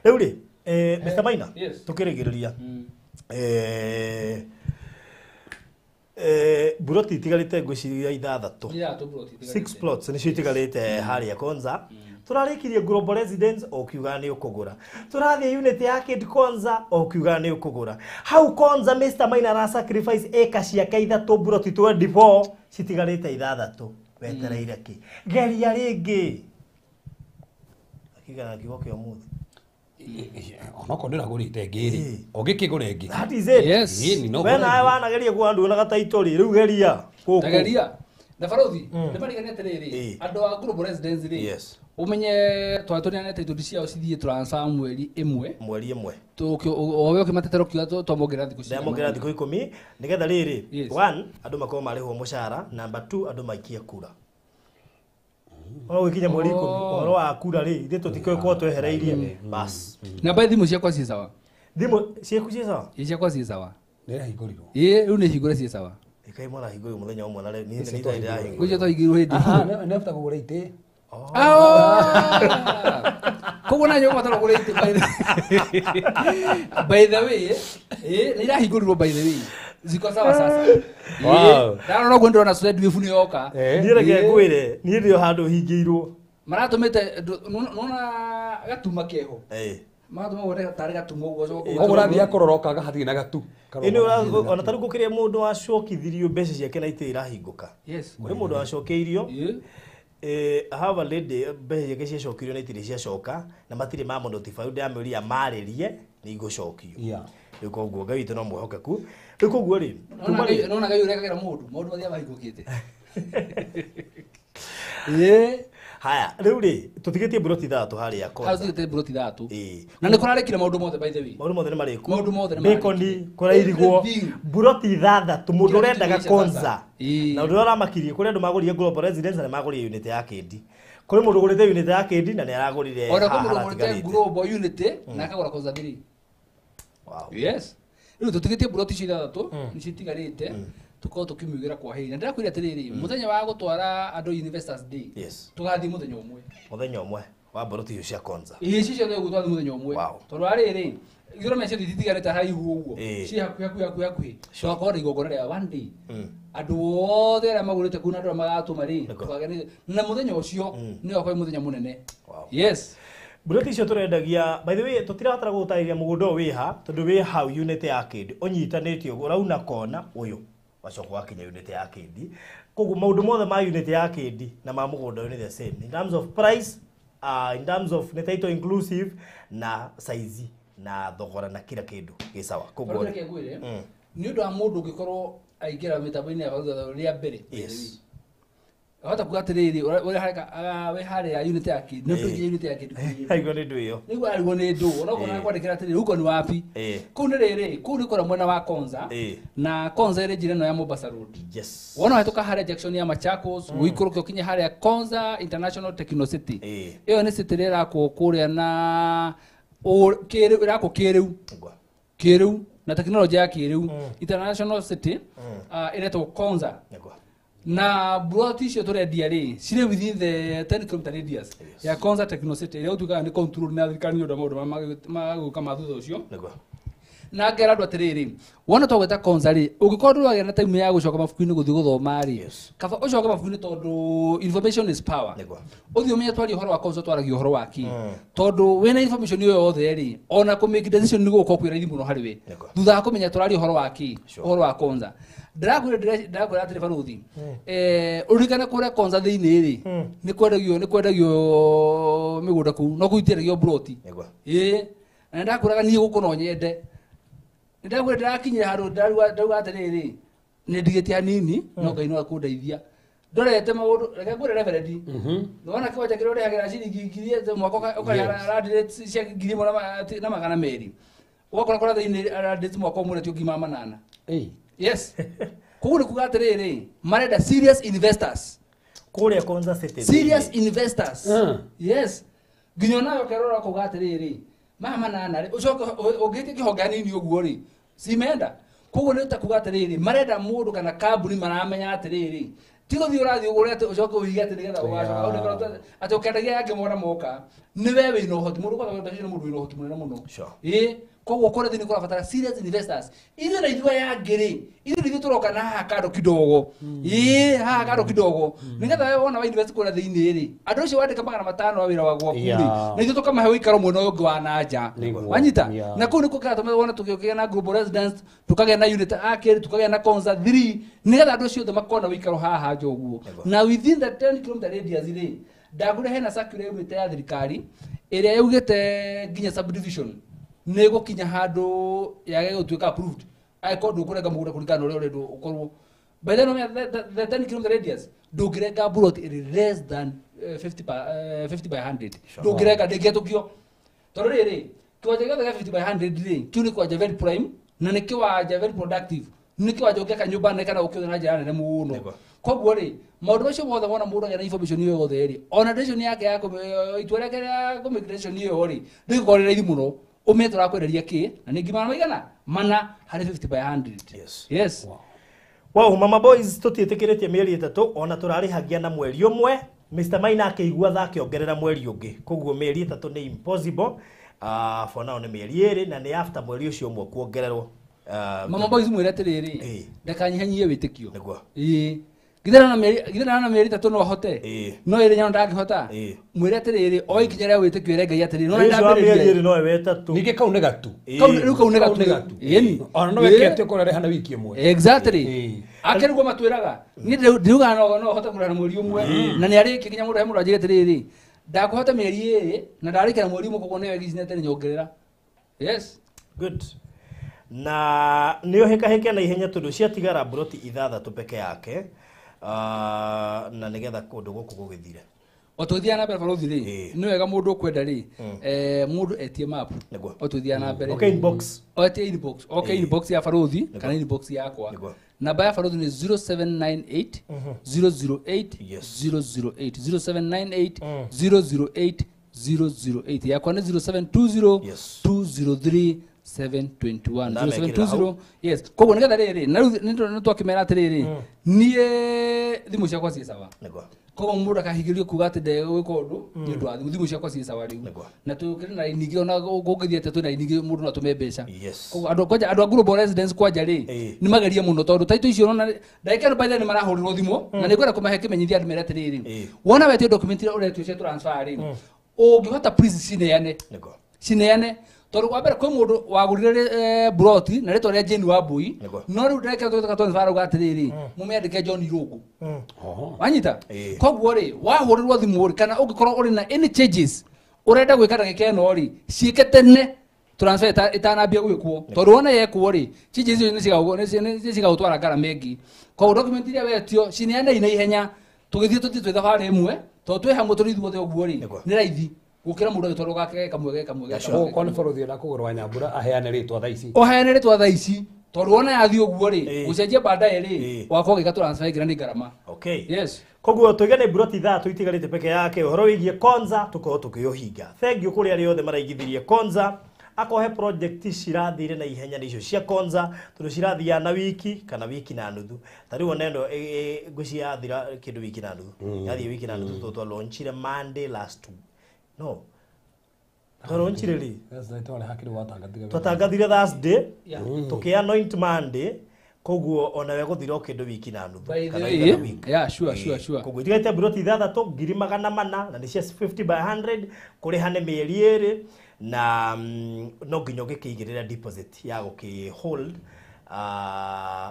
Rĩu rĩ, Mr. Maina, Yes. tũkĩrĩgĩrĩria, buroti itigarĩte ngwĩciria ithathatũ. Ithathatũ buroti itigarĩte. Six plots nĩcio itigarĩte harĩa Konza. Tũrarĩkirie Global Residence, o ũkiuga nĩ ũkũgũra. Tũrathiĩ unit ya Kid Konza, o ũkiuga nĩ ũkũgũra. Hau Konza Mr. Maina ara sacrifice ĩka ciake ithatũ, buroti 24 citigarĩte ithathatũ. Wetereire kĩ? Geria rĩngĩ. Akigana kiugo kĩa ũmũthĩ. Onokorwo ndĩragũrĩte ĩngĩ rĩ, ũngĩkĩgũra ĩngĩ. That is it. Yes. Ĩni, no We ngũre nawe ĩngĩ. wanageria kuga nduonaga taito rĩ, rĩu geria gũkũ. Tageria na barothi nĩ marigania atĩrĩrĩ, andũ a Global Residence rĩ, ũmenye twarĩ tũneanĩte indo ciao cithiĩ transfer mweri ĩmwe. Mweri ĩmwe. Owe ũkĩmatetera ũkiuga twamongerera thikũ cigana Ndamongera ũna. thikũ 10 nĩgetha rĩrĩ, one, andũ makorwo marĩhwo mũcara, number two, andũ maikie kura. Ona gũgĩkinya mweri 10, ũhoro wa kura rĩ, ithuĩ tũtikũĩ twehereirie bas. Namba ya thimũ ciakwa ciĩ sawa. Thimũ ciaku ciĩ sawa? Ĩ, ciakwa ciĩ sawa. Nĩrahingũrirwo. Ĩ, rĩu nĩ hingũre ciĩ sawa. Ĩkai mwana hingũrwo mũthenya ũmwe na rĩu niĩ Icio nĩ twahingũrirwo. Gwĩcio twahingĩirwo hĩndĩ. Aha, nĩ after kũgũra itĩ. Ah! Koguo na nyũmba tara kũgũra itĩ by the way, nĩ irahingũrirwo, by the way ziko sawa sasa. Ndarora ũguo ndĩrona Swed Wave nĩ yoka. Niĩ reke ngwĩre, niĩ ndĩ o handũ hingĩirwo. Maratũmĩte nona gatuma keho. Magatũma wone tarĩ gatuma ũguo ũcoke. Koguo ũrathiĩ kũrora ũkaga hatirĩ na gatu. Ĩnĩ ona tarĩu gũkĩrĩ mũndũ wacokithirio mbeca ciake na itĩ irahingũka. Kũrĩ mũndũ wacokeirio. I have a lady, mbeca ciake ciacokirio na itirĩ ciacoka na matirĩ ma notify, ndamĩũria marĩrie nĩ igũcokio. Rĩu koguo Ngai witũ no mwĩhokeku. Rĩu koguo rĩ, tuma rĩ, Nona Ngai ũrekagĩra mũndũ maũndũ mathiaga mahingũkĩte. Haya, rĩu rĩ, tũtigĩtie buroti ithathatũ harĩa Hau Konza. tũtigĩte buroti ithathatũ. Na nĩ kũrarĩkire maũndũ mothe, by the way. Maũndũ mothe nĩ marĩku. Maũndũ mothe nĩ Bacon, marĩkire. kũrairigwo Everything. buroti ithathatũ mũndũ Kila kitu ũrendaga kĩisha Konza. sasa. Na ũndũ ũrĩa ũramakirie, kũrĩ andũ magũrire Global Residence na nĩ magũrire unit ya Kĩndi. Kũrĩ mũndũ ũgũrĩte unit ya Kĩndi na nĩ aragũrire Ona kwĩ haha mũndũ ũgũrĩte haratigarĩte. Global unit na akagũra Konza 3. Yes. Rĩu tũtigĩtie buroti icio ithathatũ nĩcio itigarĩte, tũkorwo tũkĩmiugĩra kwa heri. Na ndĩrakwĩra atĩrĩrĩ, mũthenya wa gũtwara andũ Investors Day, tũgathiĩ mũthenya ũmwe. Mũthenya ũmwe wa buroti icio cia Konza. Ĩĩ, icio ciothe ũguo twathiĩ mũthenya ũmwe. Tondũ wa rĩrĩ, ithurano ciothe itigarĩte haraihu ũguo. Ciĩ hakuhĩ hakuhĩ hakuhĩ hakuhĩ. Tũgakorwo na igongona rĩa one day. Andũ othe arĩa magũrĩte kũu na andũ arĩa magatũma rĩ, tũkagĩa na mũthenya ũcio nĩ ũgakorwo wĩ mũthenya mũnene. Yes. Buroti icio tũrendagia, by the way, tũtirabatara gũgũtarĩria mũgũnda ũyũ wĩ ha, tondũ wĩ hau unit ya Kĩndi ũnyitanĩtio ũguo, ũrauna kona ũyũ wacoka wakinya unit ya Kĩndi. Koguo maũndũ mothe ma unit ya Kĩndi na ma mũgũnda ũyũ nĩ the same in terms of price, in terms of nĩ title inclusive na size na thogora na kila kĩndũ gĩ sawa. Koguo Reke ngwĩre, nĩ ũndũ wa mũndũ ũngĩkorwo aingĩra mĩtambo-inĩ ya Barutha rĩa mbere, wahota kuga atĩrĩrĩ, ũrĩa wĩ harĩa unit ya Kĩndi, nĩ ũtũingĩra unit ya Kĩndi kũu. Aigua nĩ ndũ ĩyo. Nĩguo arigwo nĩ ndũ onokorwo nakwandĩkĩra atĩrĩrĩ, huko ni wapi? Kũu nĩ rĩrĩ, kũu nĩ kũrĩa mwena wa Konza. Na Konza ĩrĩ njĩra ĩno ya Mombasa Road. Wona wahĩtũka harĩa junction ya Machakos, ũikũrũke ũkinye harĩa Konza International Techno City. Ĩyo nĩ city ĩrĩa ĩrakwo kũrĩa na kĩrĩu, ĩrakwo kĩrĩu. Kĩrĩu na tekinoronjĩ ya kĩrĩu. International City, ĩretwo Konza. Na broti icio tũrendia rĩ, cirĩ within the 10 km radius ya Konza Techno City ĩrĩa gũtuĩkaga nĩ control na thirikari nĩ ũndũ wa maũndũ magũka ma thutha ũcio. Na ngera andũ atĩrĩrĩ, wona twagweta Konza rĩ, ũngĩkorwo ndũragĩa na time ya gũcoka mabuku-inĩ gũthiĩ gũthoma rĩ, kaba ũcoke mabuku-inĩ tondũ information is power. Ũthiĩ ũmenye twaria ũhoro wa Konza twaragia ũhoro wa kĩ. Tondũ wĩna information ĩyo yothe rĩ, ona kũ make decision nĩ gũgũkorwo kwĩ raithi mũno harĩ we. Thutha wa kũmenya tũraria ũhoro wa kĩ, ũhoro wa Konza. Ndĩrakwĩra atĩrĩ barothi, ũririkane kũrĩa Konza thĩinĩ rĩ, nĩ kwendagio mĩgũnda kũu, no kũu itiendagio broti. Ĩĩ, na nĩndakwĩraga niĩ gũkũ no nyende. Nĩndakwĩra ndĩrakinyire handũ ndauga atĩrĩrĩ, nĩ ndigĩtie hanini, no Ngai no akũndeithia. Ndorete maũndũ, reke ngwĩre reverend. Nĩwona kĩwanja kĩrĩa ũrĩhagĩra ciringi ngiri mwaka ũkarĩha land rates cia 1,000 na 200. Ũgakora kũrĩa thĩinĩ land rates mwaka ũmwe ũretio ngiri 800. Yes. Koguo nĩ kuga atĩrĩrĩ, marenda serious investors. Kũrĩa Konza City. Serious investors. Yes. Nginya onawe ũkerora ũkauga atĩrĩrĩ, maya manana rĩ, ũcoke ũngĩtie kĩhonge hanini ũguo rĩ, cimenda. Koguo nĩ ta kuga atĩrĩrĩ, marenda mũndũ kana kambuni maramenya atĩrĩrĩ, Ti gũthiĩ ũrathiĩ ũgũre atĩ ũcoke ũhige atĩ nĩgetha ũgacoka atĩ ũkendagia yangĩ mona moka. Nĩ we wĩna ũhoti mũndũ kwanza mbeca nĩ mũndũ wĩna ũhoti mũnene mũno. Ĩĩ koguo kũrĩa thĩinĩ kũrabatara serious investors. Ithuĩ na ithuĩ aya angĩ rĩ, ithuĩ nithuĩ tũroka na haha kando kidogo. Ĩĩ haha kando kidogo. Nĩgetha we wona wa invest kũrĩa thĩinĩ rĩ, andũ acio wandĩka 500 wa wĩra wa gwaku rĩ, na ithuĩ tũkamahe ũikaro mwena ũyũ ũngĩ wa na nja. Wanyita? Na kũu nĩkuo kĩratũma wona tũgĩũkĩgĩa na Global Residence, tũkagĩa na unit Arcade, tukagĩa na Konza 3, nĩgetha andũ acio othe makona ũikaro haha nja ũguo. Na within the 10 km radius rĩ, ndagũre hena circular yumĩte ya thirikari ĩrĩa yaugĩte nginya subdivision nĩ gũkinya handũ yage gũtuĩka approved angĩkorwo ndũkũrenga mũgũnda kũringana na ũrĩa ũrendwo ũkorwo. By then the 10 km radius ndũngĩrenga plot ĩrĩ less than 50 by 100. Ndũngĩrenga ndĩngĩhetũkio tondũ rĩrĩ kĩwanja gĩothe gĩa 50 by 100 rĩ, kĩu nĩ kĩwanja very prime na nĩ kĩwanja very productive, nĩ kĩwanja ũngĩaka nyũmba nene kana ũkĩothe na njĩra nene mũno. Koguo rĩ maũndũ macio mothe wona mũndũ agĩa na information ĩyo yothe rĩ, ona decision yake ya itua rĩake rĩa kũmake decision ĩyo rĩ, rĩgũkorwo rĩ raithi mũno. Ũmenye tũrakwenderia kĩ na nĩ ngima maigana mana harĩ 50 by 100. Yes. Yes. Wow, Mama Boys tũtiĩtĩkĩrĩtie mĩeri 3 ona tũrarĩhagia na mweri ũmwe. Mr Maina akĩigua tha akĩongerera mweri ũngĩ, koguo mĩeri 3 nĩ impossible. For now nĩ mĩeri 2 na nĩ after mweri ũcio ũmwe kuongererwo. Mama Boys mwĩre atĩrĩrĩ, ndakanyihanyihie wĩtĩkio. Nĩguo. Ĩĩ githĩ na mĩeri 3 no ahote, no ĩrĩ nyano ndangĩhota. Mwĩre atĩrĩrĩ, o ikinya rĩa wĩtĩkio ĩre Ngai atĩrĩrĩ, no ndambĩrĩria no we 3. Ningĩ kau nĩ gatu. Kau rĩu kau nĩ gatu. Ĩni. Ona no weke atĩ ũkorwo ũrarĩha na wiki ĩmwe. Exactly. Akĩrĩ guo matwĩraga. Niĩ ndiugaga no hote kũrĩha na mweri ũmwe na nĩ arĩkia nginya mũndũ he mũndũ anjĩre atĩrĩrĩ, ndakũhota mĩeri 2 na ndarĩkia na mweri ũmwe koguo nĩwe gicinete nĩ nyongerera. Yes. Good. Na nĩ ũhĩkahĩke na ihenya tondũ ciatigara mburoti 6 peke yake. Na nigetha kũndũ gũkũ gũgĩthire. O tũgĩthiaga na mbere barothi rĩ, nĩ wega mũndũ ũkwenda rĩ, mũndũ etie map. O tũgĩthiaga na mbere. Okay, inbox. O etie inbox. Okay, inbox ya barothi kana inbox yakwa. Namba ya barothi nĩ 0798 008 008 0798 008 008. Yakwa nĩ 0720 203 721 0720. Yes. Koguo nigetha rĩrĩ na rĩu nĩ twakĩmera atĩrĩrĩ, niĩ thimũ ciakwa ciĩ sawa. Koguo mũndũ akahingĩrio kuga atĩ ndegwĩka ũndũ nĩ ũndũ wa thimũ, thimũ ciakwa ciĩ sawa rĩu. Na tũkĩrĩ na raini ingĩ ona kũngĩthiĩ atĩa twĩna raini ingĩ mũndũ no atũme mbeca. Koguo andũ kwanja andũ a Global Residence kwanja rĩ nĩ magerie mũno tondũ taitũ icio ũrona ndagĩka ĩno by the way nĩ marahũrĩrwo thimũ na nĩ ngwenda kũmahe kĩmenyithia andũ mere atĩrĩrĩ, wona wetio document ĩrĩa ũretio cia transfer rĩ, ũngĩhota please cineane. Cineane tondũ wa mbere kwĩ mũndũ wagũrire broti na rĩtwa rĩa Jane Wambui, no rĩu ndagĩka tũgĩtuĩka transfer auga atĩrĩrĩ, mũmĩandĩke John Irũngũ. Wanyita? Koguo rĩ wahũrĩrwo thimũ rĩ, kana ũngĩkorwo ũrĩ na any changes ũrenda gwĩka ndagĩka ĩno rĩ, ciĩke tene transfer ĩtanambia gwĩkwo, tondũ wona yekwo rĩ changes icio nĩ cigagũtwara ngarama ĩngĩ. Koguo document iria wetio cineanei na ihenya, tũgĩthiĩ tũthiĩ twĩ thabarĩ ĩmwe, tondũ twĩ hamwe tũrĩ ithuothe ũguo rĩ nĩ raithi gũkĩra mũndũ agĩtwarwo gake kamwe kamwe kamwe. Okorwo nĩ borothi enda kũgũrwa Nyambura aheane rĩtwa thaa ici. Ũheane rĩtwa thaa ici tondũ wona yathiĩ ũguo rĩ, gũcenjia baadaye rĩ wakorwo ũgĩka transfer ĩngĩ na nĩ ngarama. Okay. Yes. Koguo tũigane mburoti 3 itigarĩte peke yake ũhoro wĩgiĩ Konza tũkorwo tũkĩũhinga. Thank you kũrĩ arĩa othe maraigithirie Konza. Akohe project cirathire na ihenya nĩ icio cia Konza tondũ cirathiaga na wiki kana wiki na nuthu. Ta rĩu ona ĩno ngwĩciria yathira kĩndũ wiki na nuthu. Yathiĩ wiki na nuthu tondũ twalaunchire Monday last no. Twalaunchire rĩ? Twatangathire Thursday, tũkĩ anoint Monday, koguo ona we gũthira o kĩndũ wiki na nuthu. Kana wiki. Yeah, sure, sure, sure. Koguo itigaite mburoti 6 400,000 na nĩ cia 50 by 100 kũrĩha nĩ mĩeri 2 na no nginya ũgĩkĩigĩrĩra deposit ya gũkĩ hold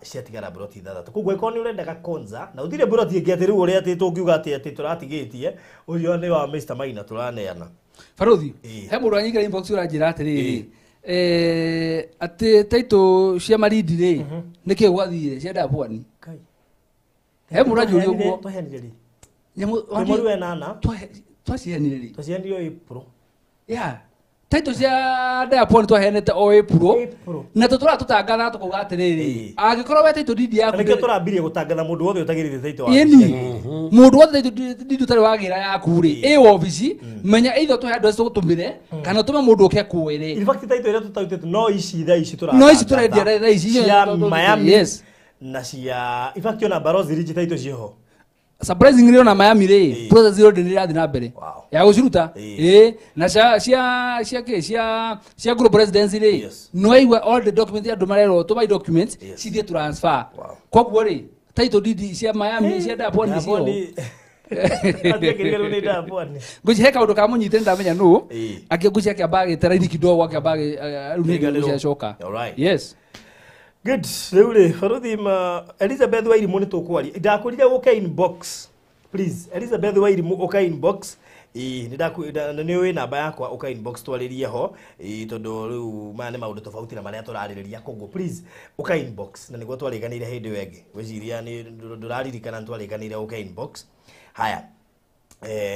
ciatigara mburoti 6. Koguo ĩkorwo nĩ ũrendaga Konza na ũthire mburoti ĩngĩ atĩ rĩu ũrĩa atĩ tũngiuga atĩ tũratigĩtie ũcio nĩ wa Mr Maina tũraneana. Barothi, he mũndũ anyingĩra inbox ũranjĩra atĩrĩrĩ, atĩ taitũ cia Malindi rĩ nĩkĩĩ gwathire cia Pwani. He mũndũ anjũria ũguo. Twaheanire rĩ? Mweri wa ĩnana. Twaciheanire rĩ? Twaciheanire April. Yeah. Taitũ cia Pwani twaheanĩte o April. Na tũtũraga tũtangathaga tũkauga atĩrĩrĩ, angĩkorwo we taitũ deed yaku nĩkĩo tũrambirie gũtangatha mũndũ wothe ũtagĩrĩire taitũ wa Ĩni. Mũndũ wothe taitũ deed ũtarĩ wagĩra yaku rĩ, ĩ wabici, menya either tũhe andũ acio tũgũtũmĩre kana ũtũme mũndũ ũke akuoere. In fact taitũ ĩrĩa tũtarutĩte no ici thaa ici tũratangatha. No ici tũrendia thaa ici cia Miami. Yes. Na cia in fact ona Barozi Ridge taitũ ciĩho. Surprisingly ona Miami rĩ process ĩyo ndĩ ĩrathiĩ na mbere ya gũciruta na cia cia cia cia cia cia global residency rĩ no aigua all the documents andũ marerwo tũmai documents cithiĩ transfer. Koguo rĩ title deed cia Miami cia Dapwani cio ngũci he kaũndũ ka mũnyite ndamenya nũ angĩ ngũci akĩamba agĩtera ini kidogo akĩamba rĩu nĩ ngũci acoka. Yes. Good. Rĩu rĩ baruthi Elizabeth Wairimu nĩ tũkwaria ndakwĩrire ũke inbox please. Elizabeth Wairimu ũke inbox nĩ ũĩ namba yakwa ũka inbox twarĩrie ho tondũ rĩu maya nĩ maũndũ tofauti na marĩa tũrarĩrĩria koguo please ũka inbox na nĩguo twarĩkanĩire hĩndĩ ĩyo ĩngĩ gwĩciria nĩ ndũraririkana nĩ twarĩkanĩire ũke inbox. Haya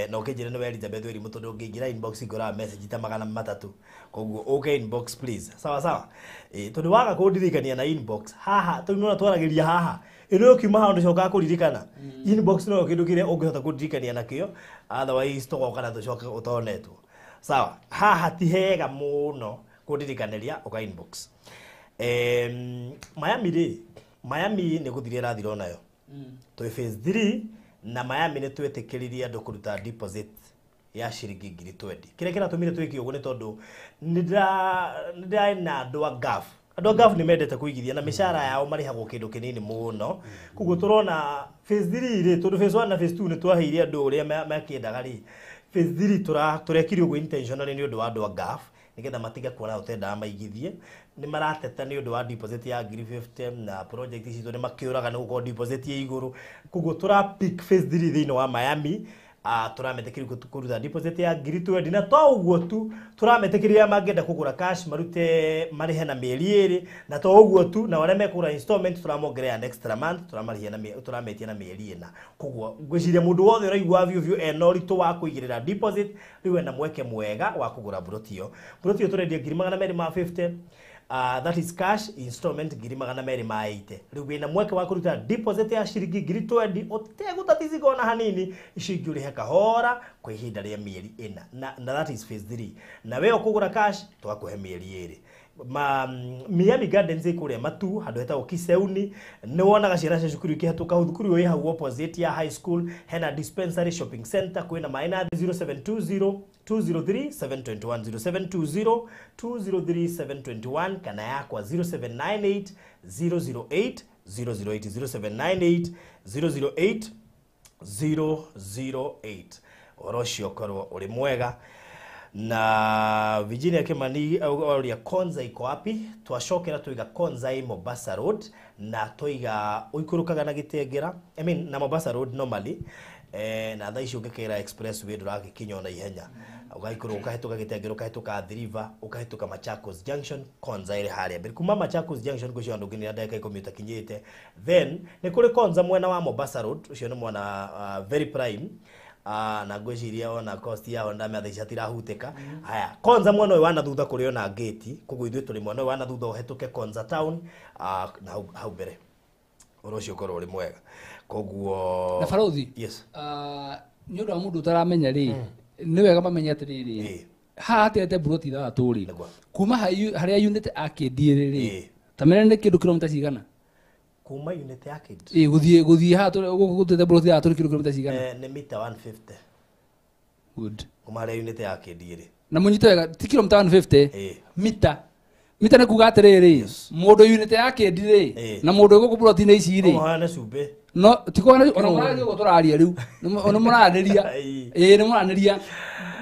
na ũkĩnjĩra nĩwe Elizabeth Wairimu tondũ ũngĩingĩra inbox ngoraga message ta 300 koguo ũke inbox please. Sawa sawa. Tondũ waga kũndirikania na inbox haha tondũ nĩwona twaragĩria haha ĩno ũkiuma haha ndũcokaga kũririkana inbox no kĩndũ kĩrĩa ũngĩhota kũndirikania nakĩo otherwise tũgoka na tũcoke ũtonetwo. Sawa. Haha ti hega mũno kũndirikanĩria ũka inbox. Miami rĩ Miami nĩ gũthiĩ ĩrathira onayo twĩ phase 3 na Miami nĩ twĩtĩkĩririe andũ kũruta deposit ya ciringi 20,000. Kĩrĩa kĩratũmire twĩke ũguo nĩ tondũ nĩ ndĩrarĩ na andũ a Gulf. Andũ a Gulf nĩ mendete kũigithia na mĩcara yao marĩhagwo kĩndũ kĩnini mũno. Koguo tũrona phase 3 rĩ tondũ phase 1 na phase 2 nĩ twaheire andũ ũrĩa makĩendaga rĩ phase 3 tũrekire ũguo intentionally nĩ ũndũ wa andũ a Gulf nĩgetha matige kuona ũtendaga maigithie. Nĩ marateta nĩ ũndũ wa deposit ya 50,000 na project citũ nĩ makĩũraga nĩ gũkorwo deposit ĩ igũrũ. Koguo tũra pick phase 3 thĩinĩ wa Miami tũrametĩkĩria kũruta deposit ya 20,000 na to ũguo tu tũrametĩkĩria mangĩenda kũgũra cash marute marĩhe na mĩeri ĩrĩ na to ũguo tu na arĩa mekũgũra installment tũramongerera an extra month tũramarĩhia na tũrametia na mĩeri ĩna. Koguo ngwĩciria mũndũ wothe ũraigua biũ biũ ena ũritũ wa kũigĩrĩra deposit rĩu ena mweke mwega wa kũgũra mburoti ĩyo. Mburoti ĩyo tũrendia 250,000. That is cash installment 280,000. Rĩu wĩna mweke wa kũruta deposit ya ciringi 20,000 ũtegũtatizika ona hanini icio ingĩ ũrĩhe kahora kwa ihinda rĩa mĩeri ĩna na that is phase 3. Na we ũkũgũra cash twakũhe mĩeri ĩrĩ. Miami Gardens ĩ kũrĩa Matu handũ hetagwo Kiseuni nĩ wonaga ciana cia cukuru ikĩhetũka thukuru ĩyo ĩ hau opposite ya high school hena dispensary shopping center kwĩna maĩ na 0720 203 721 0720 203 721 kana yakwa 0798 008 008 0798 008 008. Ũhoro ũcio ũkorwo ũrĩ mwega. Na Virginia Kimani oria Konza iko wapi? Twacokera twiga Konza i Mombasa Road na twiga ũikũrũkaga na Gĩtengera I mean na Mombasa Road normally na thaa ici ũngĩkĩra expressway ndũragĩkinya ona ihenya ũgaikũrũka ũkahĩtũka Gĩtengera ũkahĩtũka Athi River ũkahĩtũka Machakos Junction. Konza ĩrĩ harĩa mbere kuma Machakos Junction ngwĩciria andũ nginya ndagĩka 10 ũtakinyĩte. Then nĩ kũrĩ Konza mwena wa Mombasa Road ũcio nĩ mwena very prime na ngwĩciria ona cost yao ndamenya thaa ici hatirahutĩka. Haya Konza mwena ũyũ wa na thutha kũrĩ ona gate koguo ithuĩ tũrĩ mwena ũyũ wa na thutha ũhetũke Konza town na hau mbere ũhoro ũcio ũkorwo ũrĩ mwega. Koguo na barothi yes nĩ ũndũ wa mũndũ ũtaramenya rĩ nĩ wega mamenye atĩrĩrĩ haha hatigĩte mburoti ithathatũ rĩ kuma harĩa unit akĩndie rĩ ta mena nĩ kĩndũ kilomita cigana kuma unit ya kid gũthiĩ haha gũtĩte mburoti ithathatũ nĩ kĩndũ kilomita cigana nĩ mita 150. Good. Kuma harĩa unit ya kid rĩ na mũnyite wega ti kilomita 150 mita mita nĩ kuga atĩrĩrĩ mũndũ unit ya kid rĩ na mũndũ gũkũ mburoti-inĩ ici rĩ mũhane cumbĩ no tikona ona mũraria ũguo tũraria rĩu nĩ mũranĩria nĩ mũranĩria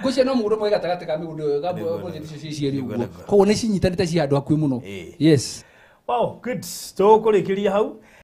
ngwĩciria no mũgũnda ũmwe gatagatĩ ka mĩgũnda ĩyo ga project icio ciĩ cierĩ ũguo koguo nĩ cinyitanĩte ci handũ hakuhĩ mũno. Yes. Wow, good. Tũkũrĩkĩria hau.